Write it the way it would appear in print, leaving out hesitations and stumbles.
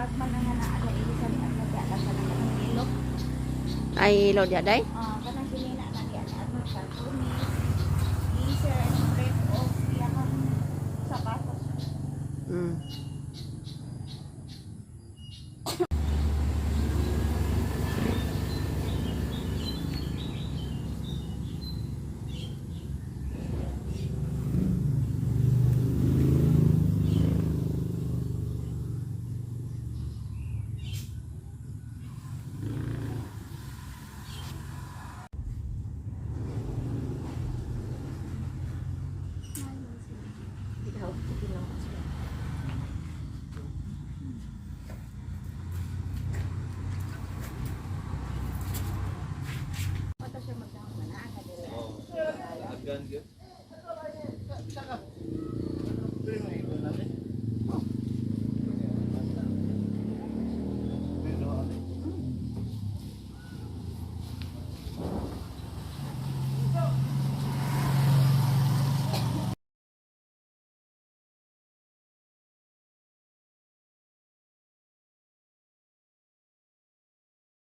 Murag man ang naa sa ili sa ni at nagdala sa nang kilo. Ay, lo diya day. Ah, kanang sinina na diya na ano sa tumis. Geyser and bread of iyang sapatos. Pato siya magdahon na naa ka dire. Aggan gyud.